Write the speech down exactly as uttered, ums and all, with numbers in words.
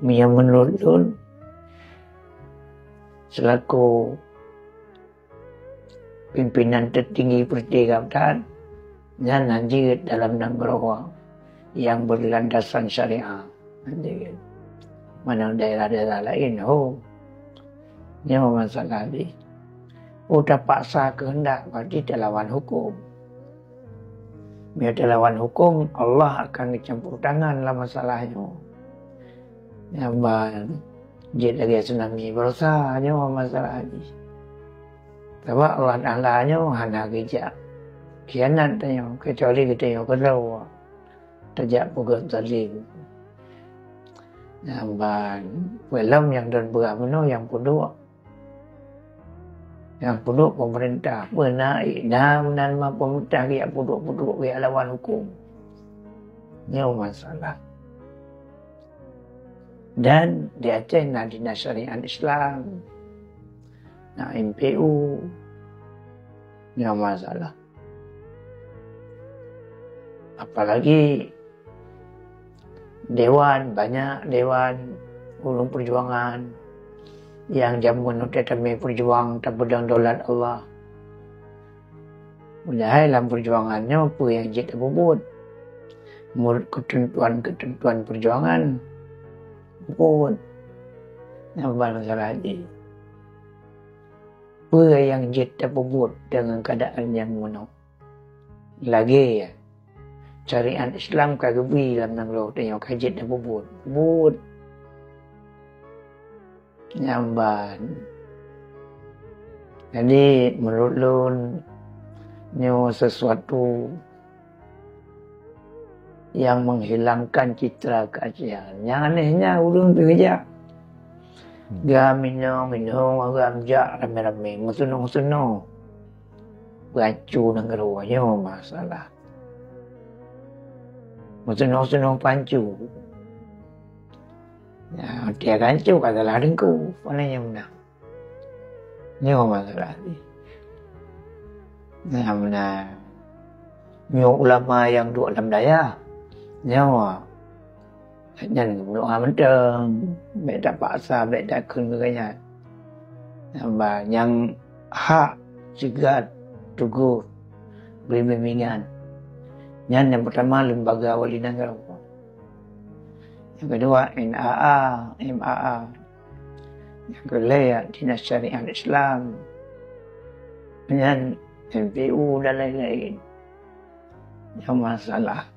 Meunyoe meunurot lôn, selaku pimpinan teutinggi peurintah gabdan, nyan hanjeuet dalam nanggroe nyang beulandasan syariat. Hanjeuet. Mana daerah-daerah laén, ho. Nyoe masalah jih. Oh, tapaksa keuheundak, berarti talawan huköm. Meunyoe talawan huköm, Allah akan geucampur tangan lam masalah nyoe. Nyang ban jeuet lagèe tsunami baroesa nyoe masalah jih. Sabab Allah Taala nyoe hana geujak khianat tanyoe, keucuali geutanyoe keudroe tajak peugöt zalim. Nyang ban peue lom nyang don beurah bunoe nyang peuduek. Nyang peuduek pemerintah, peue na, na, na ma pemerintah geujak peuduek-peuduek geujak lawan huköm. Nyoe masalah. Dan di Aceh na Dinas Syariat Islam, na M P U. Nyoe masalah. Apalagi dewan, banyak dewan ureuëng peujuangan nyang jameun watèe tamé peujuang tapeudong daulat Allah. Padahai lam peujuangan nyoe peue nyang jeuet tapeubuet? Meunurot keuteuntuan-keuteuntuan peujuangan, buet. Nyan ban masalah jih. Peue nyang jeuet tapeubuet deungon keuadaan nyang meunoe? Lagèe syariat Islam ka geubri lam nanggroe tanyoe ka jeuet tapeubuet. Buet. Nyan ban. Jadi, meunurot lôn, nyoe sesuatu nyang menghilangkan citra keacehan. Nyang aneh nyan ureuëng teuh jak. Hmm. Gam inong-inong, gam jak ramé-ramé, meusunong-sunong. Peuhanco nanggroe nyoe masalah. Meusunong-sunong peuhanco. Ya, tiap hanco ka salah teungku, pane nyang meunan. Nyoe masalah jih. Nyang meunan. Nyoe ulama nyang duek lam dayah. Nyoe. Nyan geumeunyoe mantong. Bèk tapaksa, bèk takheun keu nyan. Nyang ba, nyang hak ceugat tugoh bri bimbingan. Nyan nyang peutama lembaga wali nanggroe. Nyang keudua N A A, M A A. Nyang keulhèe Dinas Syariat Islam. Nyan M P U dan laén-laén. Nyang masalah.